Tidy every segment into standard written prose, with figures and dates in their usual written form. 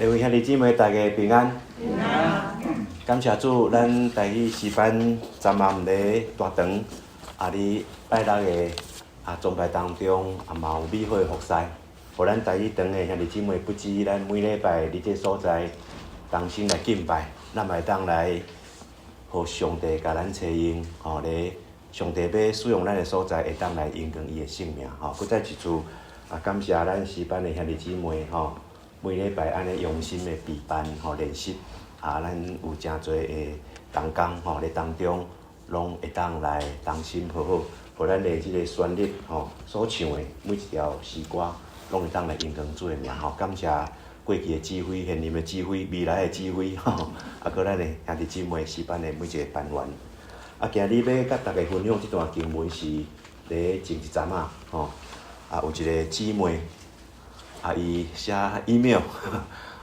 各位兄弟姊妹，大家平安。平安。感謝主，咱台語詩班昨暗佇大堂，佇拜六的崇拜當中，也嘛有美好的服侍，予咱台語堂的兄弟姊妹，不止咱每禮拜佇這所在同心來敬拜，咱嘛會當來予上帝共咱差用，吼，咧上帝欲使用咱的所在，會當來榮光伊的聖名，吼。閣再一次感謝咱詩班的兄弟姊妹，吼。每禮拜按呢用心的備班吼練習，咱有誠濟的同工吼佇當中，攏會當來同心好好，予咱的這個旋律吼所唱的每一條詩歌，攏會當來榮光主的名吼。感謝過去的指揮、現任的指揮、未來的指揮吼，閣咱的兄弟姊妹詩班的每一個班員。今日欲佮大家分享這段經文是佇前一陣仔吼，有一個姊妹。伊寫 email，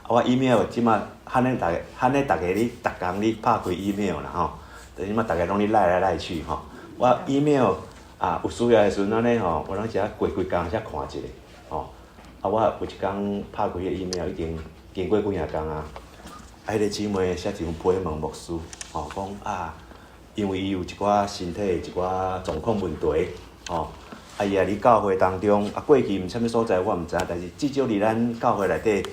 我 email 這馬罕咧，逐罕咧，逐家咧，逐工咧拍開 email 啦吼，就是這馬逐家攏咧來來來去吼。我 email 有需要的時陣按呢吼，有當時啊過幾工才看一下吼。我有一工拍開彼个 email 已經經過幾若工啊。彼個姊妹寫一張批問牧師，吼，講因為伊有一寡身體的一寡狀況問題，吼。伊也佇教會當中，過去毋啥物所在我毋知，但是至少佇咱教會內底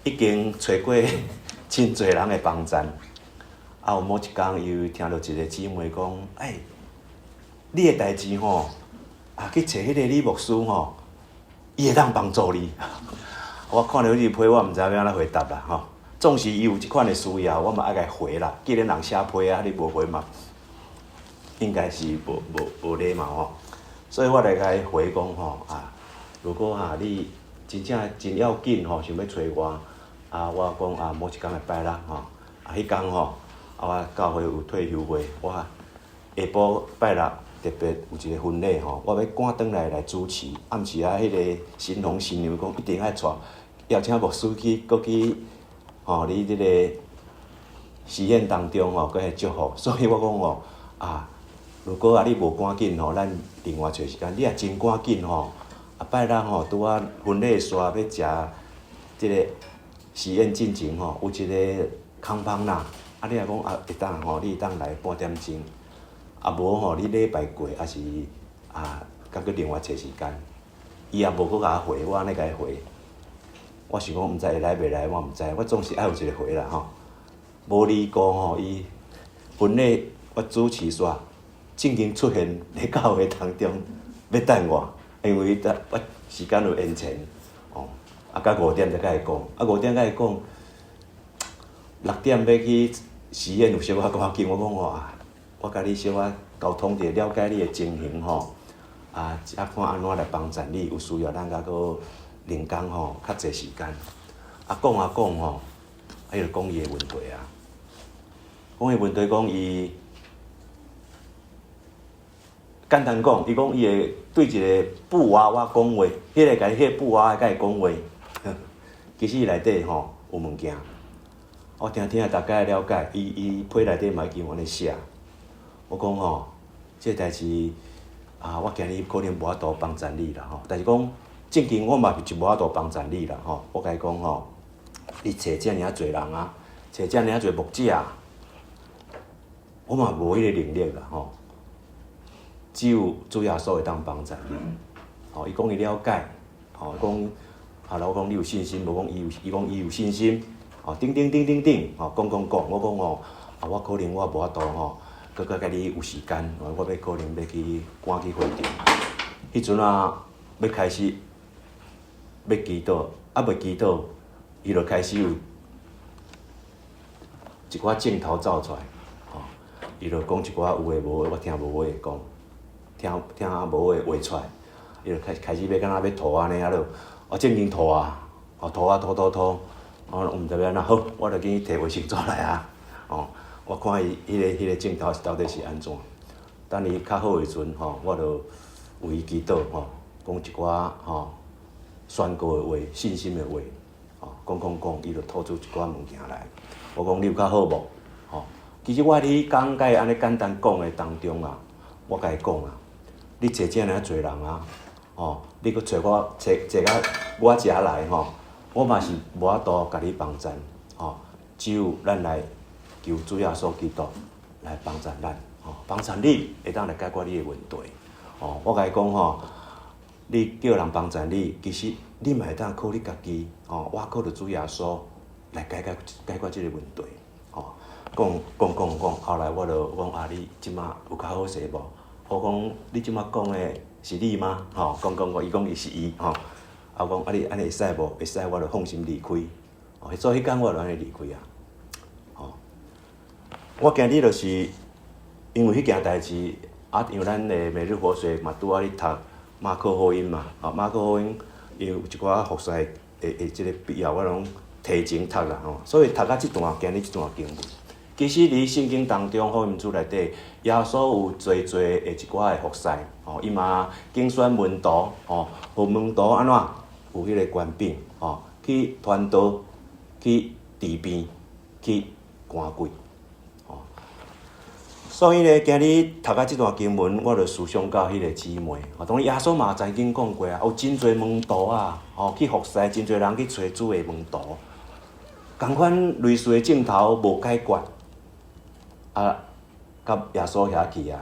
已經揣過真濟人的幫贊。有某一工，伊有聽著一個姊妹講：欸，你的代誌吼，去揣彼個李牧師吼，伊會當幫助你。我看著彼批，我毋知欲按怎回答啦吼。總是伊有這款的需要，我嘛愛共伊回啦。既然人寫批啊，你無回嘛，應該是無無無禮貌吼。所以我來共伊回講吼，如果你真正真要緊吼，想欲揣我，我講某一工的拜六吼，彼工吼，我教會有退休會，我下晡拜六特別有一個婚禮吼，我欲趕轉來來主持。暗時啊，彼個新郎新娘講一定愛帶，邀請牧師去，閣去吼，佇這個喜宴當中吼，閣來祝福。所以我講吼，如果你無趕緊吼，咱另外揣時間。你若真趕緊吼，拜六吼，拄仔婚禮煞欲食這個喜宴進前吼，有一個空芳啦。你若講會當吼，你會當來半點鐘。無吼，你禮拜過，抑是閣閣另外揣時間。伊也無閣共我回，我按呢共伊回。我想講毋知會來袂來，我毋知。我總是愛有一個回啦吼。無離過吼，伊婚禮我主持煞。正經出現佇教會當中，欲等我，因為我時間有延前，哦，到5點才共伊講，5點共伊講，6點欲去喜宴有小可趕緊，我講吼，我共你小可溝通者，了解你的情形吼，才看按怎來幫助你，有需要咱閣閣另工吼，較濟時間，講啊講吼，伊就講伊的問題啊，講伊問題講伊。簡單講，伊講伊會對一個布娃娃講話，彼個共彼個布娃娃共伊講話，其實伊內底吼有物件。我聽聽大概了解，伊伊批內底嘛已經有按呢寫。我講吼，這個代誌，我今日可能無法度幫贊你啦吼，但是講正經我嘛是無法度幫贊你啦吼。我共伊講吼，你揣遮爾仔濟人啊，揣遮爾仔濟牧者，我嘛無彼個能力啦吼。只有主耶穌會當幫助你。吼，伊講伊了解，吼，講，我講你有信心無？講伊有，伊講伊有信心。吼，叮叮叮叮叮，吼，講講講，我講吼，我可能我無法度吼，閣閣共你有時間，我欲可能欲去趕去會場。彼陣啊，欲開始欲祈禱，未祈禱，伊就開始有一寡鏡頭走出來，吼，伊就講一寡有的無的，我聽無話講。聽聽無的話出來，伊就開開始欲敢若欲吐按呢啊囉，我正經吐啊，哦吐啊吐吐吐，我毋知欲按怎好，我就緊去提衛生紙來啊，哦，我看伊彼個彼個鏡頭是到底是按怎，等伊較好的時陣吼，我就為伊祈禱吼，講一寡吼宣告的話、信心的話，吼，講講講，伊就吐出一寡物件來。我講你有較好無？吼，其實我佇講解按呢簡單講的當中啊，我共伊講啊。你揣遮爾仔濟人啊，吼！你閣揣我揣揣到我遮來吼，我嘛是無法度共你幫贊，吼，只有咱來求主耶穌基督來幫贊咱，吼，幫贊你會當來解決你的問題。哦，我共伊講吼，你叫人幫贊你，其實你嘛會當靠你家己，吼，倚靠著主耶穌來解決解決這个問題。吼，講講講講，後來我就講啊，你這馬有較好勢無？我講你這馬講的是你嗎？吼，講講講，伊講伊是伊，吼。啊，我講啊，你按呢會使無？會使，我就放心離開。哦，所以彼工我就按呢離開啊。吼，我今日就是因為彼件代誌，啊，因為咱的每日活水嘛拄仔咧讀馬可福音嘛，啊，馬可福音因為有一寡服侍的的這个必要，我攏提前讀啦吼，所以讀到這段今日這段經文。其實佇聖經當中，福音書內底，耶穌有濟濟的一寡的服侍，吼，伊嘛揀選門徒，吼，予門徒按怎有彼个權柄，吼，去傳道、去治病、去趕鬼，吼。所以呢，今日讀到這段經文，我就思想到彼个姊妹。當然耶穌嘛曾經講過啊，有真濟門徒啊，吼，去服侍，真濟人去揣主的門徒，仝款類似的症頭無解決。啊，佮耶穌遐去啊！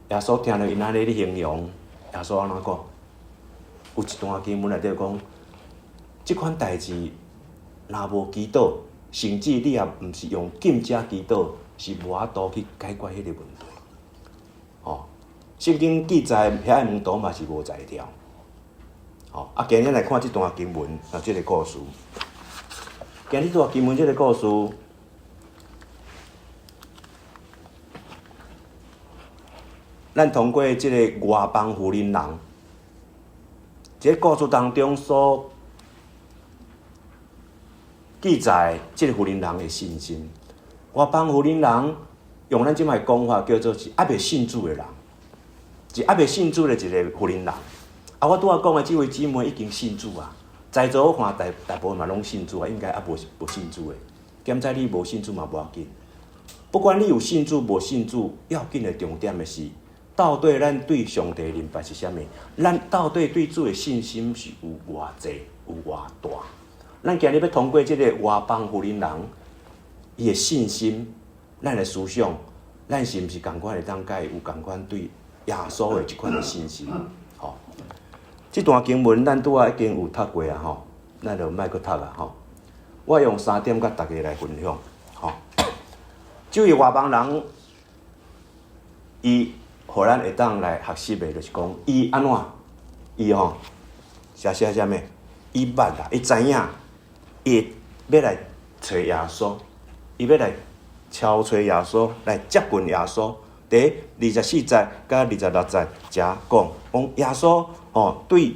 耶穌聽著𪜶按呢咧形容，耶穌按怎講？有一段經文內底講，這款代誌若無祈禱，甚至你也毋是用禁食祈禱，是無法度去解決彼个問題。吼，聖經記載遐个門徒嘛是無才調。吼，啊，今日來看這段經文啊，這个故事。今日這段經文這个故事。咱通過這个外邦婦人人，這个故事當中所記載，這个婦人人的信心。外邦婦人人用咱這擺講法叫做是猶未信主的人，是猶未信主的一个婦人人。啊，我拄仔講的這位姊妹已經信主啊，在座我看大大部分嘛攏信主啊，應該猶無無信主的。兼且你無信主嘛無要緊，不管你有信主無信主，要緊的重點的是，到底咱對上帝的認識是啥物？咱到底對主的信心是有偌濟、有偌大？咱今日欲通過這个外邦婦人人，伊的信心，咱的思想，咱是毋是仝款會當佮伊有仝款對耶穌的這款的信心？吼，這段經文咱拄仔已經有讀過啊，吼，咱就莫閣讀啊，吼。我用三點佮大家來分享，吼。這位外邦人，伊予咱會當來學習的，就是講伊按怎，伊吼寫寫啥物？伊捌啦，伊知影，伊欲來揣耶穌，伊欲來敲揣耶穌，來接近耶穌。佇24節佮26節遮講，講耶穌吼對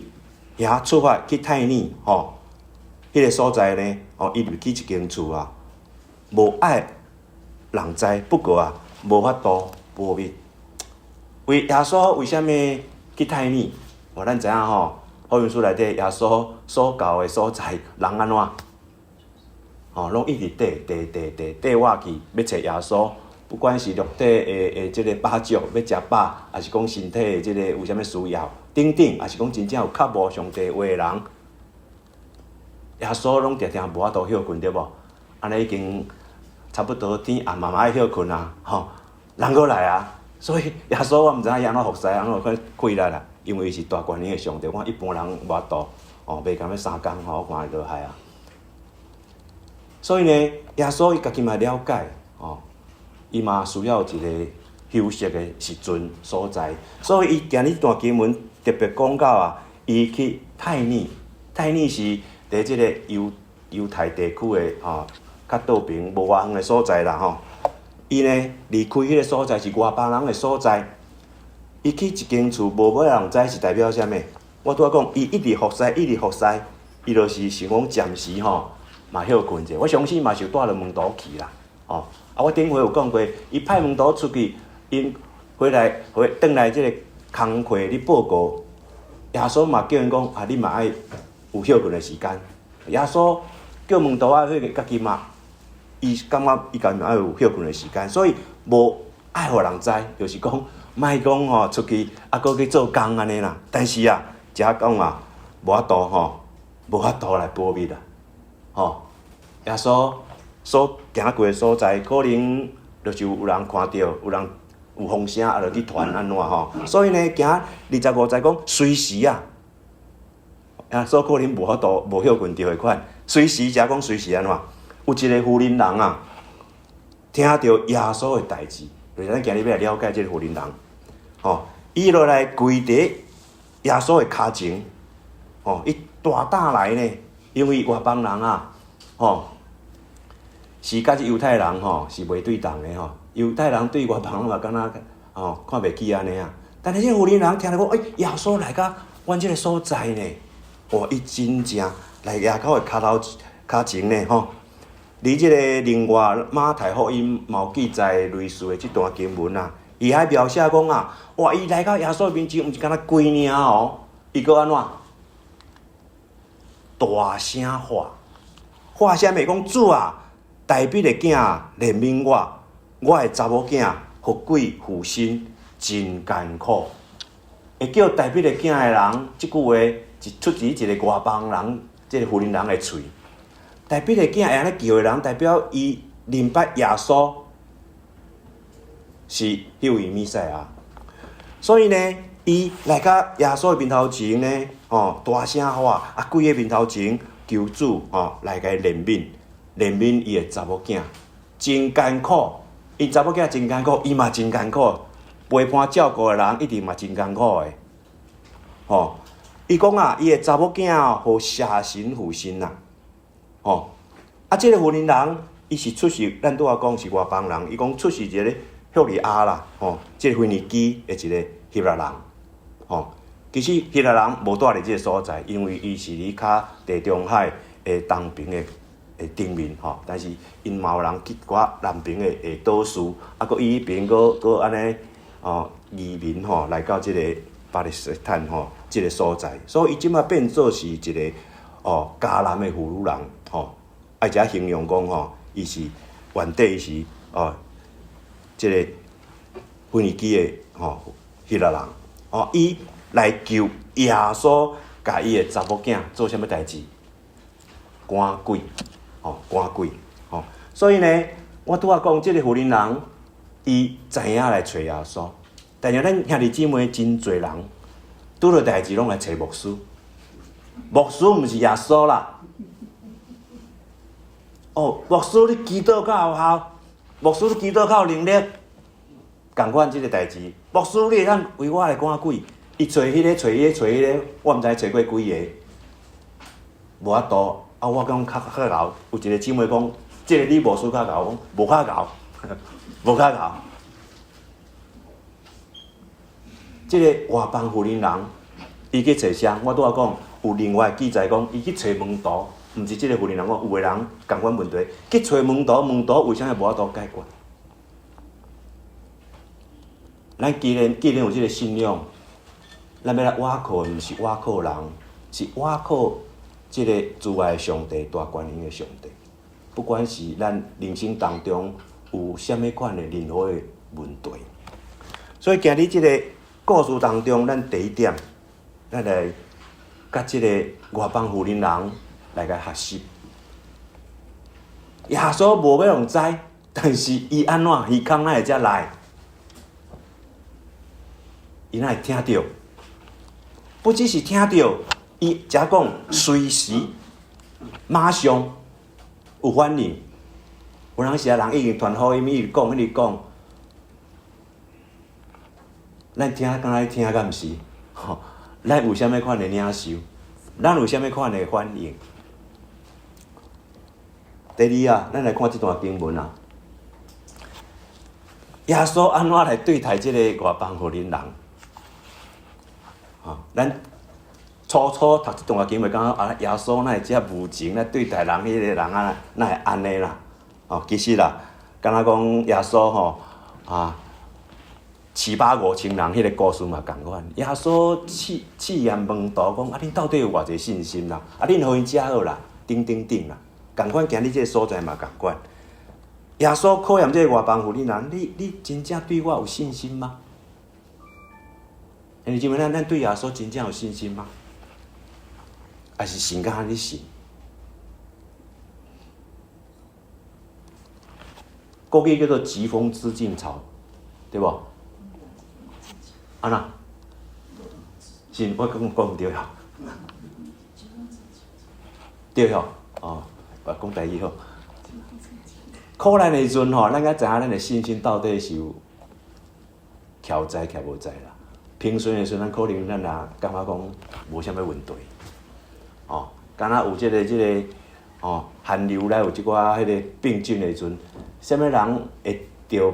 遐出發去探爾吼，彼个所在呢，吼伊入去一間厝啊，無愛人知，不過啊，無法度保密。為耶穌為啥物去探爾？哦，咱知影吼，福音書內底耶穌所到的所在，人按怎？吼，攏一直綴綴綴綴綴倚去，欲揣耶穌。不管是肉體的的這个飽足，欲食飽，抑是講身體的這个有啥物需要，等等，抑是講真正有渴慕上帝話的人，耶穌攏定定無法度歇睏，對無？按呢已經差不多天暗嘛嘛愛歇睏啊，吼，人閣來啊！所以耶穌我毋知影伊按怎服侍，按怎款氣力啦，因為伊是大權能的上帝，我一般人無法度，哦，袂甘欲相共吼，我看會落害啊。所以呢，耶穌伊家己嘛了解，哦，伊嘛需要一个休息的時陣所在，所以伊今日段經文特別講到啊，伊去探爾，探爾是佇這个猶猶太地區的吼，較倒爿無偌遠的所在啦吼。伊呢離開彼个所在是外邦人的所在，伊去一間厝無欲人知是代表啥物？我拄仔講，伊一直服侍，一直服侍，伊就是想講暫時吼嘛歇睏者。我相信嘛是有帶著門徒去啦，吼。啊，我頂回有講過，伊派門徒出去，𪜶回來回轉來這个工課咧報告，耶穌嘛叫𪜶講啊，你嘛愛有歇睏的時間。耶穌叫門徒仔彼个家己嘛，伊感覺伊家己嘛愛有歇睏的時間，所以無愛予人知，就是講莫講吼出去啊，閣去做工按呢啦。但是啊，遮講啊，無法度吼，無法度來保密啦。吼，耶穌所行過的所在，可能就是有人看著，有人有風聲，啊，就去傳按怎吼。所以呢，行25節講隨時啊，耶穌可能無法度無歇睏著的款，隨時遮講隨時按怎？有一个婦人人啊，聽著耶穌的代誌，就是咱今日欲來了解這个婦人人，吼，伊落來跪佇耶穌的跤前，吼，伊大膽來呢，因為外邦人啊，吼，是佮這猶太人吼是袂對同的吼，猶太人對外邦人嘛敢若吼看袂起按呢啊，但是這個婦人人聽著講，欸，耶穌來到阮這个所在呢，哇，伊真正來耶穌的跤頭跤前呢，吼。佇這个另外馬太福音嘛有記載類似的這段經文啊，伊還描寫講啊，哇！伊來到耶穌面前，毋是干焦跪爾哦，伊閣按怎？大聲喊，喊啥物？講主啊，大衛的囝憐憫我，我的查某囝予鬼附身，真艱苦。會叫大衛的囝的人，這句話是出自一个外邦人，這个婦人人的喙。大衛的囝會按呢叫的人，代表伊認捌耶穌是彼位彌賽亞，所以呢，伊來到耶穌的面頭前呢，吼，大聲喊，啊，跪佇面頭前求主吼來共伊憐憫，憐憫伊的查某囝，真艱苦，伊查某囝真艱苦，伊嘛真艱苦，陪伴照顧的人一定嘛真艱苦的，吼，伊講啊，伊的查某囝予邪神附身啊。吼，啊，這个婦人人，伊是出自，咱拄仔講是外邦人，伊講出自一个敘利亞啦，吼，這个腓尼基的一个希臘人，吼，其實希臘人無蹛佇這个所在，因為伊是佇較地中海的東爿的頂面，吼，但是𪜶嘛有人去一寡南爿的島嶼，啊，閣伊彼爿閣閣按呢，哦，移民吼來到這个巴勒斯坦吼這个所在，所以伊這馬變做是一个哦迦南的婦女人。吼，啊，遮形容講吼，伊是原底伊是哦，這个腓尼基的吼希臘人，哦，伊來求耶穌共伊的查某囝做啥物代誌？趕鬼，吼，趕鬼，吼，所以呢，我拄仔講這个婦人人，伊知影來揣耶穌，但是咱兄弟姊妹真濟人，拄著代誌攏來揣牧師，牧師毋是耶穌啦。哦，牧師你祈禱較有效，牧師你祈禱較有能力，仝款這个代誌，牧師你會當為我來趕鬼，伊揣彼个揣彼個揣彼个，我毋知揣過幾个，無法度。啊，我講較較𠢕，有一个姊妹講，這个李牧師較𠢕，我講無較𠢕，無較𠢕。這个外邦婦人人，伊去揣啥？我拄仔講，有另外記載講，伊去揣門徒。毋是這个婦人人講，有的人仝款問題，去揣門徒，門徒為啥物無法度解決？咱既然有這个信仰，咱欲來倚靠的毋是倚靠人，是倚靠這个慈愛的上帝、大權能的上帝。不管是咱人生當中有啥物款的任何的問題，所以今日這个故事當中，咱第一點，咱來佮這个外邦婦人人來共學習。耶穌無欲予知，但是伊按怎耳孔哪會遮來？伊哪會聽著？不只是聽著，伊遮講隨時、馬上有反應。有當時啊，人已經傳福音，一直講，一直講，咱聽敢若咧聽，敢毋是？吼，咱有啥物款的領受？咱有啥物款的反應？第二啊，咱來看這段經文啊。耶穌按怎來對待這个外邦婦人人？吼，咱初初讀這段經文，感覺啊，耶穌哪會遮無情來對待人？彼个人啊，哪會按呢啦？哦，其實啦，敢若講耶穌吼啊，飼飽5000人彼个故事嘛仝款。耶穌試試驗門徒講啊，恁到底有偌濟信心啦？啊，恁予𪜶食好啦，等等等啦。仝款今日這个所在嘛仝款。耶穌考驗這个外邦婦人人，你真正對我有信心嗎？兄弟姊妹，咱對耶穌真正有信心嗎？還是信甲按呢信？國語叫做疾風知勁草，對無？按怎？是我講講毋對吼？對吼？哦，我講台語好。苦難的時陣吼，咱才知影咱的信心到底是有徛在徛無在啦。平順的時陣，咱可能咱也感覺講無啥物問題，哦，敢若有這個哦，寒流來有這寡彼個病菌的時陣，啥物人會著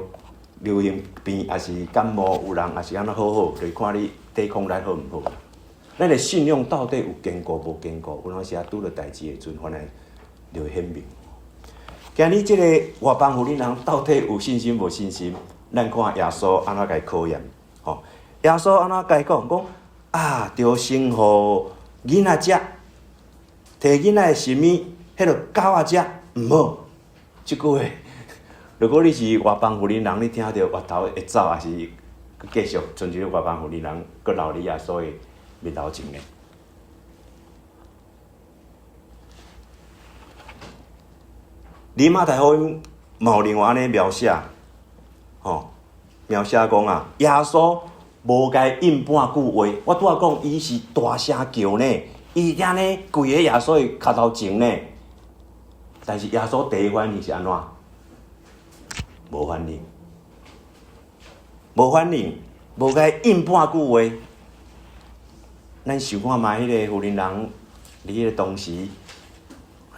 流行病，抑是感冒，有人抑是按怎好好，就看你抵抗力好毋好。咱的信仰到底有堅固無堅固？有當時啊拄著代誌的時陣，反而就會顯明。今日這個外邦婦人人到底有信心無信心？咱看耶穌按怎共伊考驗，吼！耶穌按怎共伊講？講啊，著先予囡仔食，提囡仔的食物，彼落狗仔食，毋好。這句話，如果你是外邦婦人人，你聽著越頭會走，抑是閣繼續賰一個外邦婦人人，閣留佇耶穌的面頭前呢？佇馬太福音嘛有另外按呢描寫，吼，描寫講啊，耶穌無共伊應半句話。我拄仔講，伊是大聲叫呢，伊按呢跪佇耶穌的跤頭前呢。但是耶穌第一反應是按怎？無反應，無反應，無共伊應半句話。咱想看覓彼個婦人人佇彼個當時，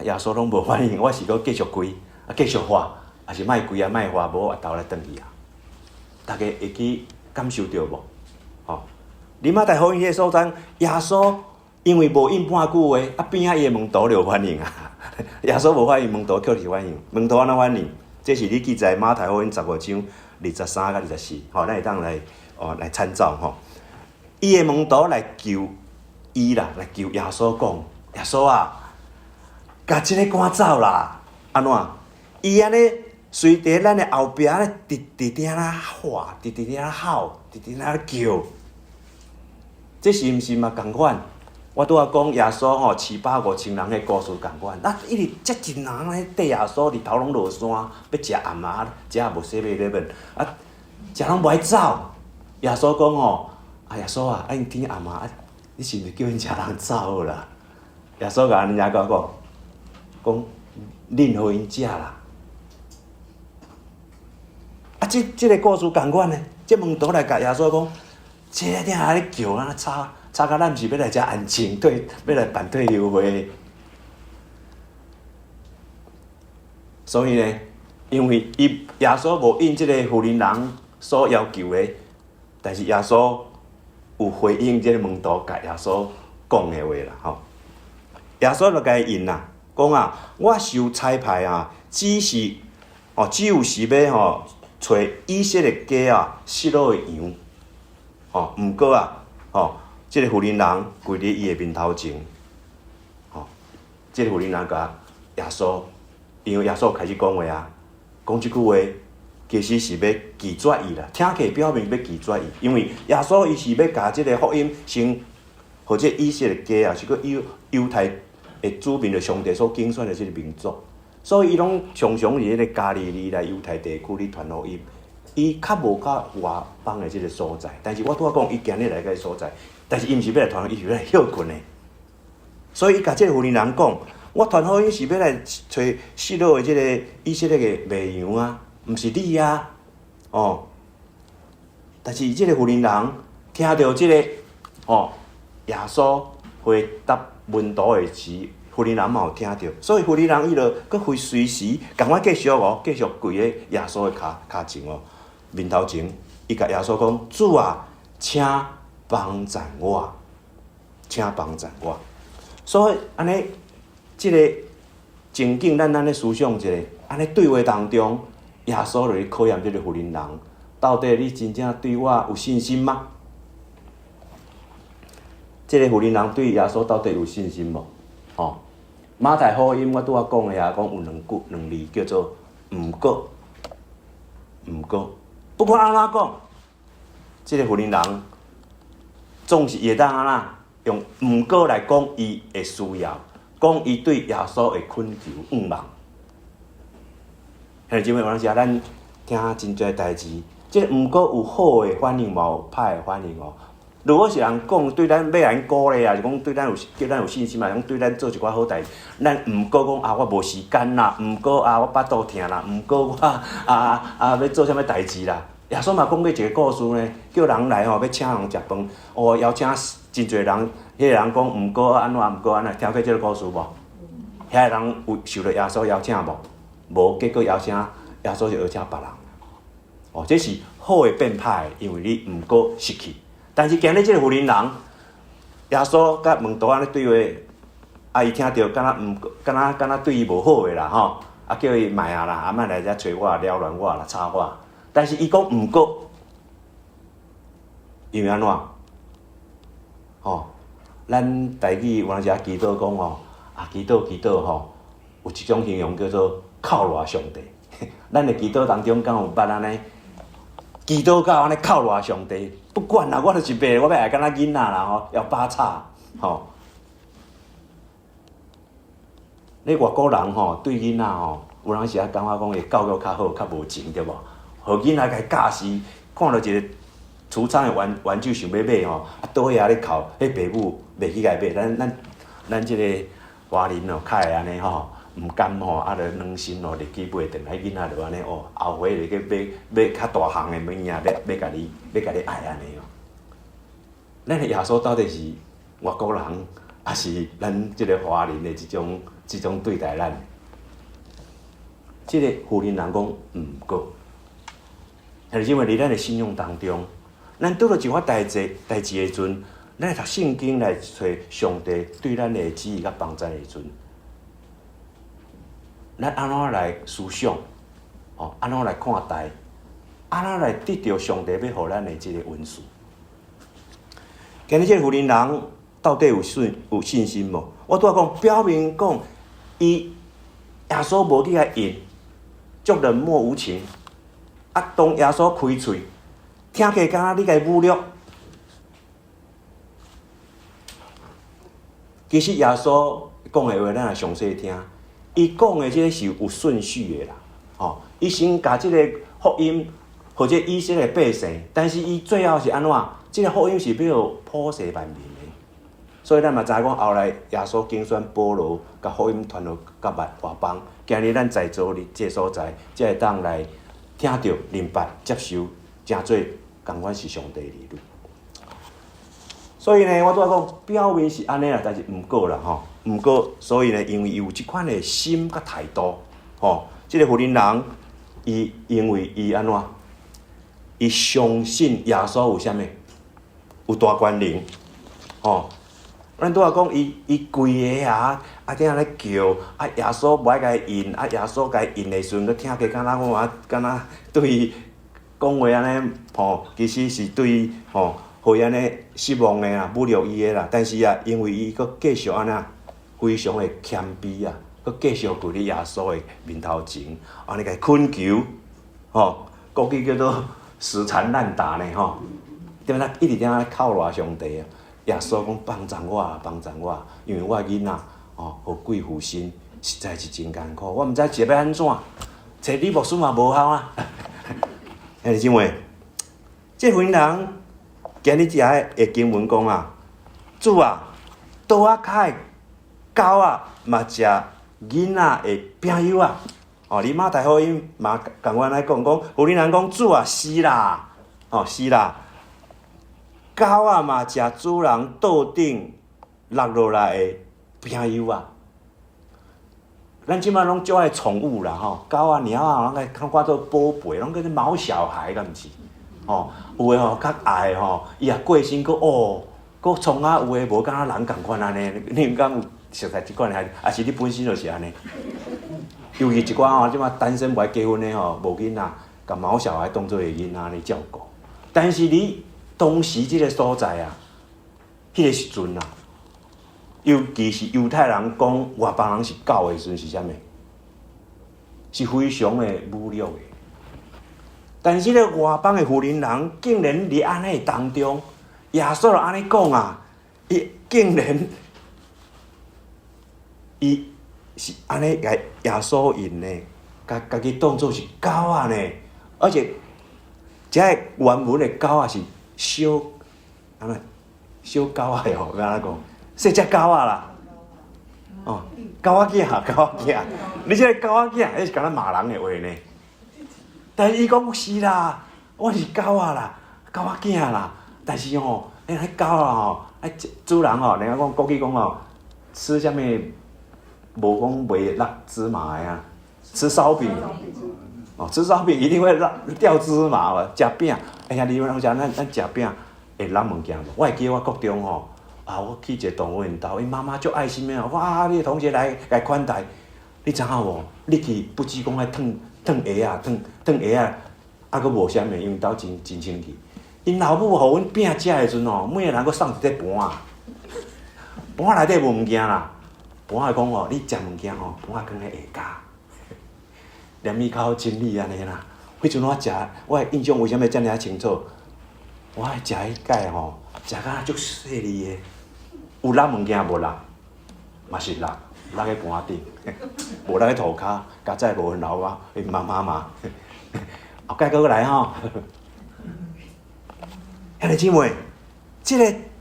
耶穌攏無反應，我是閣繼續跪，啊繼續喊，抑是莫跪啊莫喊，無我頭來轉去啊！大家會去感受著無？吼！佇馬太福音彼個所在，耶穌因為無應半句話，啊邊仔伊的門徒就有反應啊！耶穌無反應，門徒確實反應。門徒按怎反應？這是你記載馬太福音15章23佮24，吼，咱會當來哦來參照吼。伊的門徒來求伊啦，來求耶穌講：耶穌啊，共這个趕走啦！按怎？伊按呢隨佇咱的後壁咧，直直佇遐喊，直直佇遐吼，直直佇遐叫。這是毋是嘛仝款？我拄仔講耶穌吼，飼飽5000人彼故事仝款，啊，一直遮濟人咧綴耶穌，日頭攏落山，欲食暗暝，食也無7-Eleven，啊，食攏無愛走。耶穌講吼，啊耶穌啊，啊𪜶天暗啊，啊你是毋是叫𪜶遮人走好啦？耶穌共𪜶遮講，講恁予𪜶食啦。啊，這這个故事仝款呢，這門徒來共耶穌講，這个囝仔咧叫啊，吵吵甲咱毋是欲來遮安靜退，欲來辦退休會。所以呢，因為伊耶穌無應這个婦人人所要求的，但是耶穌有回應這个門徒共耶穌講的話啦，吼。耶穌就共伊應啦，講啊，我受差派啊，只是哦，只有是欲吼揣以色列家啊失落的羊，吼，毋過啊，吼，這个婦人人跪佇伊的面頭前，吼，這个婦人人共耶穌，因為耶穌開始講話啊，講這句話其實是欲拒絕伊啦，聽起來表明欲拒絕伊，因為耶穌伊是欲共這个福音先，予這以色列家啊，是閣猶猶太的子民，就上帝所揀選的這个民族，所以伊攏常常佇彼个加利利來猶太地區咧傳福音，伊較無較外邦的這个所在。但是我拄仔講，伊今日來這个所在，但是伊毋是欲來傳福音，伊是欲來歇睏的。所以伊共這个婦人人講，我傳福音是欲來揣失落的這个以色列的迷羊啊，毋是你啊，哦。但是這个婦人人聽著這个，哦，耶穌回答門徒的時，婦人人嘛有聽著，所以婦人人伊就閣會隨時仝款繼續哦，繼續跪佇耶穌的跤跤前哦，面頭前，伊共耶穌講：主啊，請幫贊我，請幫贊我。所以按呢，這个情景，咱按呢思想一下，按呢對話當中，耶穌就咧考驗這个婦人人，到底你真正對我有信心嗎？這个婦人人對耶穌到底有信心無？吼，馬太福音我拄仔講的啊，講有兩句兩字叫做毋過，毋過。不管按怎講，這个婦人人總是會當按怎用毋過來講伊的需要，講伊對耶穌的懇求願望。兄弟姊妹，有當時啊，咱聽真濟代誌，這毋過有好的反應，嘛有歹的反應哦。如果是人講對咱欲來鼓勵啊，是講對咱有叫咱有信心啊，講對咱做一寡好代誌，咱毋過講啊，我無時間啦，毋過啊，我腹肚疼啦，毋過我啊欲做啥物代誌啦。耶穌嘛講過一個故事呢，叫人來吼，欲請人食飯，哦，邀請真濟人，彼個人講毋過按怎，毋過按怎，聽過這個故事無？遐个人有受著耶穌邀請無？無，結果邀請耶穌就邀請別人。哦，這是好的變歹的，因為你毋過失去。但是今日這個婦人人，耶穌佮門徒按呢對話，啊，伊聽著敢若毋敢若敢若對伊無好的啦吼，啊叫伊莫啊啦，啊莫來遮揣我擾亂我啦，吵我。但是伊講毋過，因為按怎？吼，咱台語有當時啊祈禱講吼，啊祈禱祈禱吼，有一種形容叫做哭賴上帝。咱的祈禱當中敢有捌按呢？祈禱到按呢哭賴上帝，不管啦，我就是袂，我欲愛敢若囡仔啦吼，要巴吵吼。你外國人吼對囡仔吼，有當時啊感覺講會教育較好，較無情對無？予囡仔共教死，看著一個櫥窗的玩玩具想欲買吼，啊倒遐咧哭，彼爸母袂去共伊買。咱咱咱這個華人哦，較會按呢吼，毋甘吼，啊，就軟心哦，入去買轉來，囡仔就按呢哦，後悔就去買買較大項的物件，欲欲共你欲共你愛按呢哦。咱的耶穌到底是外國人，抑是咱這個華人的這種這種對待咱？這個婦人人講毋過，是因為佇咱的信仰當中，咱拄著一寡代誌代誌的時陣，咱會讀聖經來揣上帝對咱的旨意佮幫助的時陣，咱按怎來思想？哦，按怎來看待？按怎來得著上帝欲予咱的這個恩賜？今日這個婦人人到底有信有信心無？我拄仔講，表面講，伊耶穌無去共應，足冷漠無情。啊，當耶穌開喙，聽起來敢若你共伊侮辱。其實耶穌講的話，咱若詳細聽，伊講的這個是有順序的啦。吼，伊先共這個福音予這以色列百姓，但是伊最後是按怎？這個福音是欲予普世萬民的。所以咱嘛知影講，後來耶穌揀選保羅，共福音傳予到外邦。今日咱在座佇這個所在，才會當來聽著、明白、接受，成做仝款是上帝兒女。所以呢，我拄仔講表面是按呢啦，但是毋過啦吼，毋過，所以呢，因為伊有這款的心佮態度，吼，這個婦人人，伊因為伊按怎，伊相信耶穌有啥物，有大權能，吼。咱拄仔講伊伊規个啊，啊伫遐咧叫，啊耶穌無愛共伊應，啊耶穌共伊應的時陣，閣聽起敢若我敢若對伊講話按呢吼，其實是對伊吼，予伊按呢失望的啦，侮辱伊的啦。但是啊，因為伊閣繼續按怎，非常的謙卑啊，閣繼續跪佇耶穌的面頭前，按呢共伊懇求，吼，國語叫做死纏爛打呢吼，對啦，一直佇遐哭賴上帝啊。耶穌講幫贊我，幫贊我，因為我的囡仔哦，予鬼附身，實在是真艱苦。我毋知是欲按怎，揣李牧師嘛無效啊。兄弟姊妹，這份人今日遮的經文講啊，主啊，桌仔跤的狗仔嘛食囡仔的餅幼仔。哦，佇馬太福音嘛仝款來講講，婦人人講主啊，是啦，哦是啦。狗仔嘛食主人桌頂落落來的餅幼仔。咱這擺攏足愛寵物啦吼，狗仔、貓仔，攏愛看看做寶貝，攏叫做毛小孩，敢毋是？吼，有的吼較愛吼，伊若過身閣哦，閣創啊，有的無敢若人仝款按呢。你敢有熟似這款的，抑是你本身就是按呢？尤其一寡吼，這擺單身無愛結婚的吼，無囡仔，共毛小孩當做伊囡仔咧照顧。但是你。當時這個所在啊，彼個時陣啊，尤其是猶太人講外邦人是狗的時陣是啥物？是非常的侮辱的。但是這個外邦的婦人人竟然佇按呢當中，耶穌就按呢講啊，伊竟然伊是按呢共耶穌應的。共家己當做是狗仔呢，而且這个原文的狗仔是小，按怎小狗仔哦，按怎講？細隻狗仔啦，哦，狗仔囝，狗仔囝，你這个狗仔囝，彼是敢若罵人的話呢。但是伊講是啦，我是狗仔啦，狗仔囝啦。但是吼，欸，彼狗仔吼，啊，主人吼，人家講國語講吼，吃啥物無講袂落芝麻的啊，吃燒餅，哦，吃燒餅一定會落掉芝麻嘛，食餅，哎呀，你們攏知咱咱食餅會落物件無？我會記得我國中吼，啊，我去一個同學𪜶兜，𪜶媽媽足愛心的，哇，你的同學來共款待，你知影無？你去不止講愛褪褪鞋仔，褪褪鞋仔，啊，閣無啥物，因為兜真真清氣。𪜶老母予阮餅食的時陣吼，每个人閣送一塊盤仔，盤仔內底無物件啦。盤仔講吼，你食物件吼，盤仔囥佇下跤，連伊較好清理按呢啦。彼陣我食，我的印象為啥物遮爾仔清楚？我愛食彼擺吼，食甲足細膩的，有落物件無落？嘛是落，落佇盤仔頂，無落佇塗跤，佳哉無𪜶老母，𪜶媽媽嘛。後蓋閣來吼。兄弟姊妹，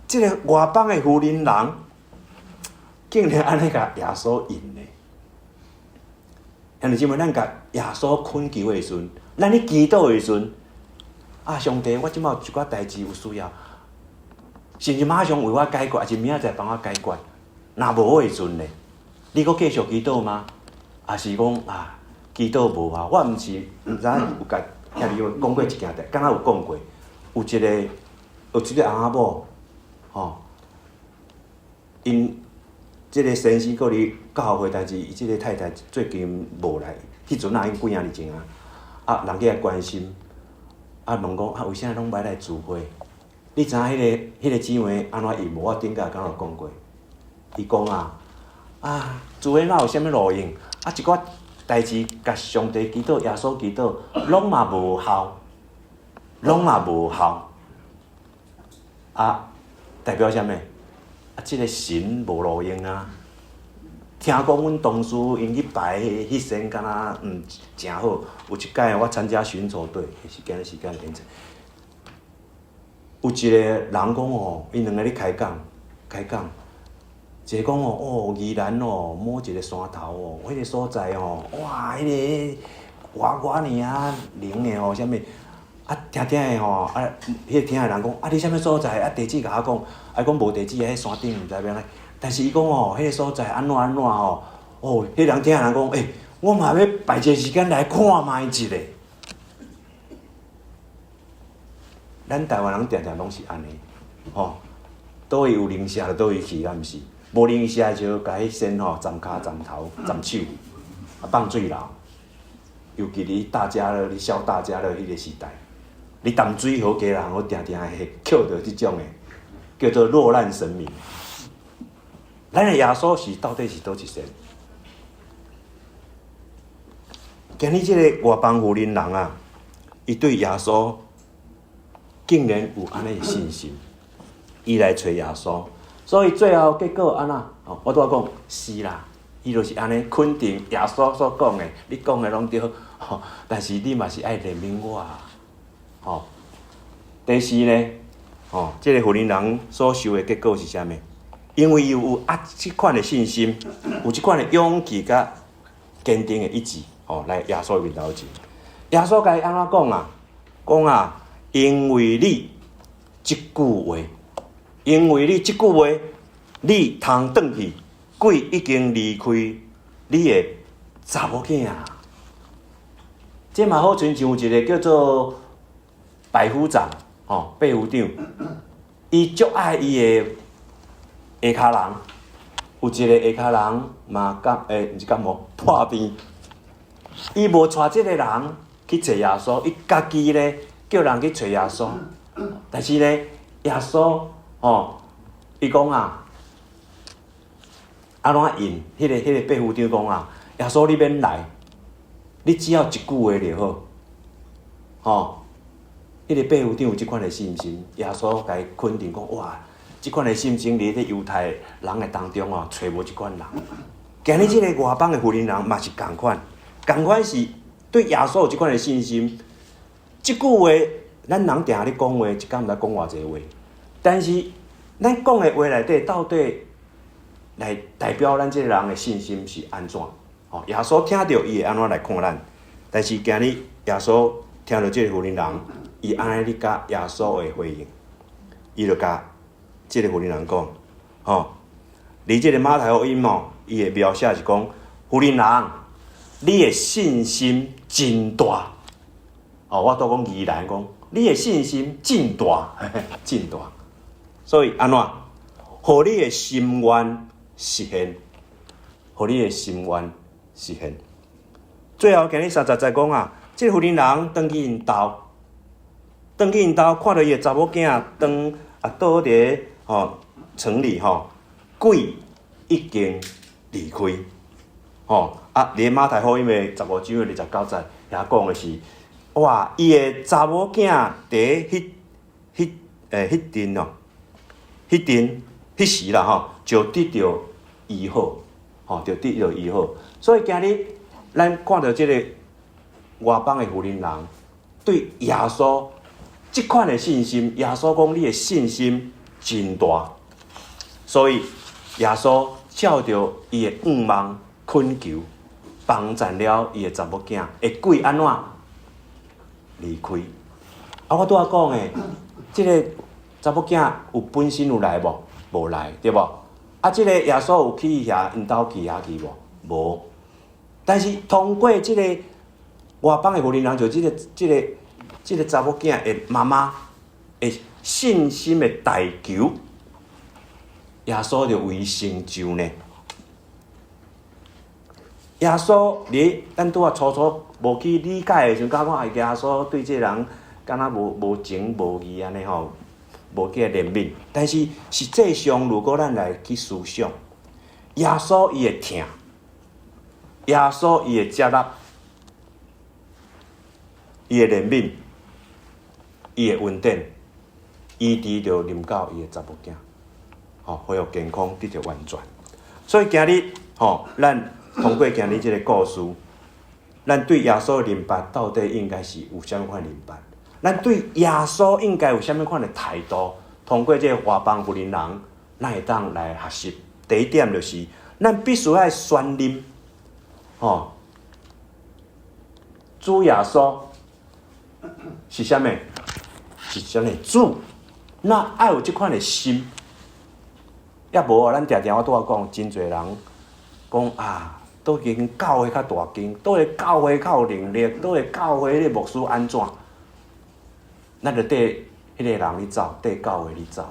這个外邦的婦人人，竟然按呢共耶穌應呢？兄弟姊妹，咱共耶穌懇求的時陣，咱咧祈禱的時陣，啊，上帝，我這擺有一寡代誌有需要，是毋是馬上為我解決，還是明仔載幫我解決？若無的時陣呢？你閣繼續祈禱嗎？還是講啊，祈禱無效？我毋是毋知影有共兄弟講過一件代，敢若有講過，有一個翁仔某，吼，𪜶這个先生閣佇教會，但是伊這个太太最近無來，彼陣啊已經幾仔年前啊，啊人去共關心，啊問講啊為啥攏無來聚會？你知影彼个姊妹按怎應無？我頂擺敢若有講過，伊講啊，啊聚會哪有啥物路用？啊一寡代誌共上帝祈禱、耶穌祈禱，攏嘛無效，攏嘛無效。啊，代表啥物？啊，這个神無路用啊！聽講阮同事𪜶去拜彼神，敢若毋誠好。有一擺我參加巡守隊，時間時間演出。有一個人講吼，𪜶兩个咧開講，開講，一個講吼，哦，宜蘭哦，某一個山頭哦，彼个所在哦，哇，彼个偌偌爾仔靈的吼，啥物？啊，聽聽的吼，啊，彼个聽的人講，啊，你啥物所在？啊，地址共我講，啊，講無地址，彼山頂毋知欲按怎。但是伊講吼，彼个所在按怎按怎吼，哦，彼人聽的人講，欸，我嘛欲排一个時間來看覓一下。咱台灣人定定攏是按呢，吼，佗位有靈社就佗位去，敢毋是？無靈社就共彼仙吼斬跤斬頭斬手，啊放水流。尤其佇大家樂、咧燒大家樂彼个時代。你淡水河家人，我定定會抾著這種的，叫做落難神明。咱的耶穌是到底是佗一神？今日這个外邦婦人人啊，伊對耶穌竟然有按呢信心，伊來揣耶穌，所以最後結果按怎？哦，我拄仔講是啦，伊就是按呢肯定耶穌所講的，你講的攏對，吼，但是你嘛是愛憐憫我。吼，第四呢，吼，這个婦人人所受的結果是啥物？因為伊有啊這款的信心，有這款的勇氣佮堅定的意志，吼，來耶穌面頭前。耶穌共伊按怎講啊？講啊，因為你這句話，因為你這句話，你通轉去，鬼已經離開你的查某囝。這嘛好親像有一個叫做百夫長，吼，百夫長，伊足愛伊的下跤人，有一個下跤人嘛感，欸，毋是感冒，破病，伊無帶這个人去揣耶穌，伊家己咧叫人去揣耶穌，但是咧，耶穌，吼，伊講啊，按怎應？彼个百夫長講啊，耶穌你免來，你只要一句話就好，吼。彼个百夫長有這款的信心，耶穌共伊肯定講：哇，這款的信心佇咧猶太人的當中哦，揣無這款人。今日這个外邦的婦人人嘛是仝款，仝款是對耶穌有這款的信心。這句話，咱人定定咧講話，一工毋知講偌濟話。但是，咱講的話內底，到底來代表咱這個人的信心是按怎？吼，耶穌聽著伊會按怎來看咱？但是今日耶穌聽著這個婦人人，伊按呢咧佮耶穌的回應，伊就共這個婦人人講，吼，佇這個馬太福音吼，伊的描寫是講，婦人人，你的信心真大。哦，我拄講宜蘭講，你的信心真大，真大。所以按怎，予你的心願實現，予你的心願實現。最後，今日30節講啊，這個婦人人轉去𪜶兜，轉去𪜶兜，看著伊的查某囝當啊倒佇吼床裡吼，鬼已經離開，吼啊！佇馬太福音的15章29節遐講的是，哇！伊的查某囝佇彼彼欸彼陣哦，彼陣彼時啦吼，就得著醫好，吼，就得著醫好。所以今日咱看著這個外邦的婦人人對耶穌這款的信心，耶穌講你的信心真大，所以耶穌照著伊的願望懇求，幫贊了伊的查某囝，的鬼按怎離開？啊，我拄仔講的，這個查某囝有本身有來無？無來，對無？啊，這個耶穌有去遐𪜶兜去遐去無？無。但是通過這個外邦的婦人人，就這個查某囝的媽媽的信心的代求，耶穌就為成就呢。耶穌，你咱拄仔初初無去理解的時陣，感覺耶穌對這個人敢若無情無義按呢吼，無去憐憫。但是實際上，如果咱來去思想，耶穌伊會疼，耶穌伊會接納，伊會憐憫，伊會恩典，醫治就臨到伊的查某囝，吼，恢復健康，得著完全。所以今日吼，咱通過今日這個故事，咱對耶穌的認捌到底應該是有啥物款認捌？咱對耶穌應該有啥物款的態度？通過這個外邦婦人人，咱會當來學習。第一點就是，咱必須愛宣認，吼，主耶穌是啥物？是啥物主？咱愛有這款的心。抑無啊，咱定定我拄仔講，真濟人講啊，佗間教會較大間，佗个教會較有能力，佗个教會彼個牧師按怎？咱就綴彼個人咧走，綴教會咧走。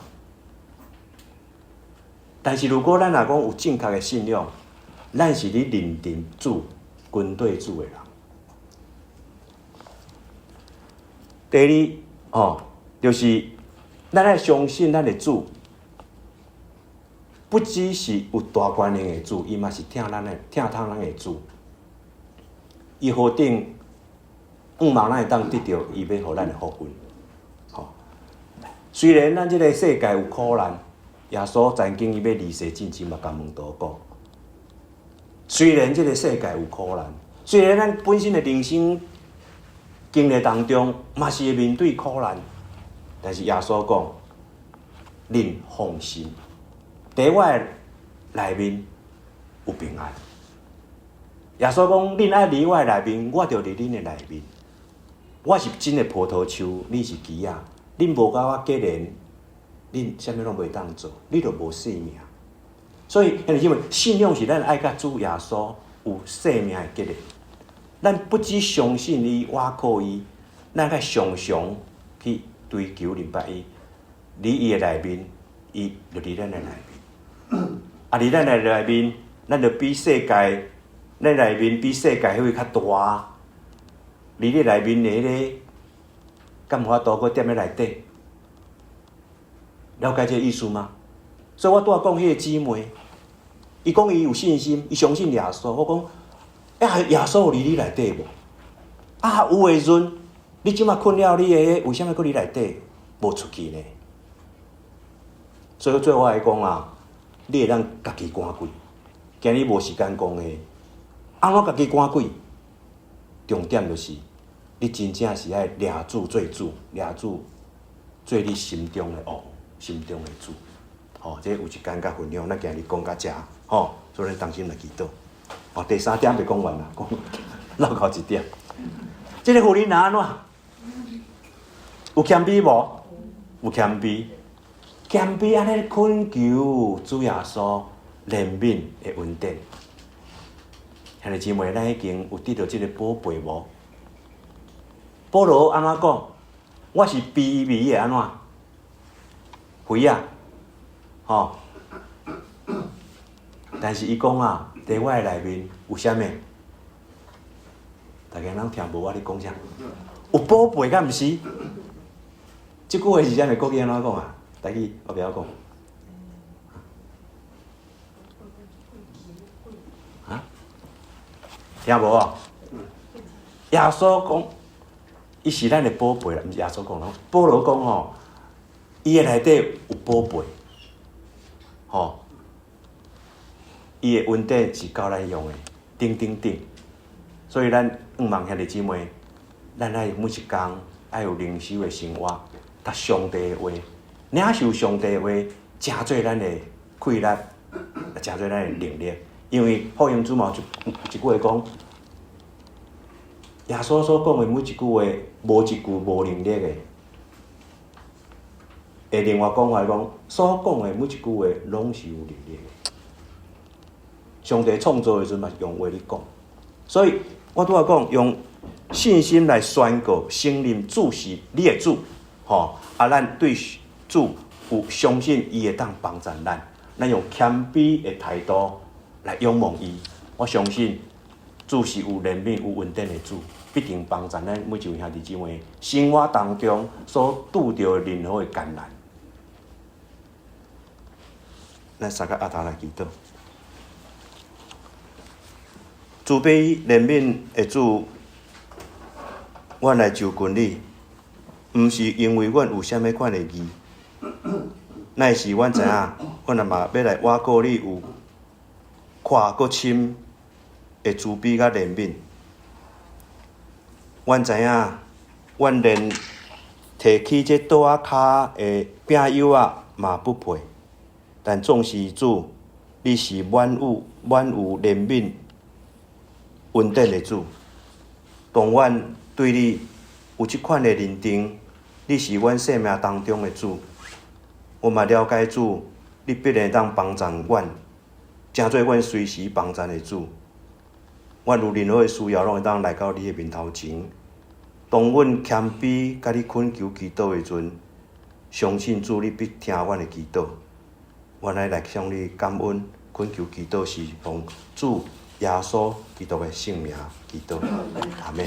但是如果咱若講有正確的信仰，咱是咧認定主、跟綴主的人。第二，吼，就是咱愛相信咱的主，不只是有大權能的主，伊嘛是疼咱的、疼痛咱的主。伊何等向望咱會當得著伊欲予咱的福分。吼，雖然咱這個世界有苦難，耶穌曾經伊欲離世進前嘛，共門徒講，雖然這個世界有苦難，雖然咱本身的人生經歷當中嘛是會面對苦難，但是耶穌講，恁放心，佇我的內面有平安。耶穌講，恁愛佇我的內面，我就佇恁的內面。我是真的葡萄樹，恁是枝仔。恁無佮我結連，恁啥物攏袂當做，你就無生命。所以，兄弟姊妹，信仰是咱愛佮主耶穌有生命的結連。咱不只相信伊，倚靠伊，咱愛常常去追求認捌伊。佇伊的內面，伊就佇咱的內面。啊，佇咱的內面，咱就比世界，咱內面比世界彼位較大。佇你內面的彼个，敢有法度閣踮咧內底？了解這個意思嗎？所以我拄仔講彼個姊妹，伊講伊有信心，伊相信耶穌。我講，啊，耶穌有佇你內底無？啊，有的時陣，你這馬困擾你的，為啥物閣佇內底無出去呢？所以最後我來講啊，你會當家己趕鬼。今日無時間講的，按怎家己趕鬼？重點就是，你真正是愛掠主做主，掠主做你心中的王，心中的主。吼，這有一間佮分享，咱今日講到遮，吼，所以咱同心來祈禱。哦，第三點未講完啦，講落後一點。這個婦人若按怎？有謙卑無？有謙卑，謙卑按呢懇求主耶穌憐憫的恩典。兄弟姊妹，咱已經有得著這個寶貝無？保羅按怎講？我是卑微的按怎？肥仔，吼！但是伊講啊，佇我的內面有啥物？大家攏聽無我咧講啥？有寶貝敢毋是？這句話是啥物？國語按怎講啊？台語我袂曉講。啊？聽無哦？耶穌講，伊是咱的寶貝啦，毋是耶穌講啦。保羅講吼，伊的內底有寶貝，吼，伊的恩典是夠咱用的，頂頂頂。所以咱向望兄弟姊妹，咱愛每一工愛有靈修的生活，讀上帝的話，領受上帝的話，成做咱的氣力，成做咱的能力。因為福音書嘛有一句話講，耶穌所講的每一句話，無一句無能力的。會另外講話講，所講的每一句話攏是有能力的。上帝創造的時陣嘛是用話咧講，所以我拄仔講用信心來宣告承認主是你的主，吼啊！咱對主有相信，伊會當幫助咱，咱用謙卑的態度來仰望伊。我相信主是有憐憫、有恩典的主，必定幫助咱每一位兄弟姊妹生活當中所拄著的任何的艱難。咱三個阿頭來祈禱。慈悲憐憫的主，阮來就近你，毋是因為阮有啥物款的義，乃是阮知影，阮也嘛欲來倚靠你有闊閣深的慈悲佮憐憫。阮知影，阮連提起這桌仔跤的餅幼仔嘛不配，但縱使主，你是滿有憐憫恩典的主。當阮對你有這款的認定，你是阮生命當中的主，我嘛了解主，你必然會當幫助阮，成做阮隨時幫贊的主。阮有任何的需要，攏會當來到你的面頭前。當阮謙卑共你懇求祈禱的時陣，相信主你必聽阮的祈禱。阮愛來向你感恩，懇求祈禱是奉主耶穌基督的聖名祈禱，阿們。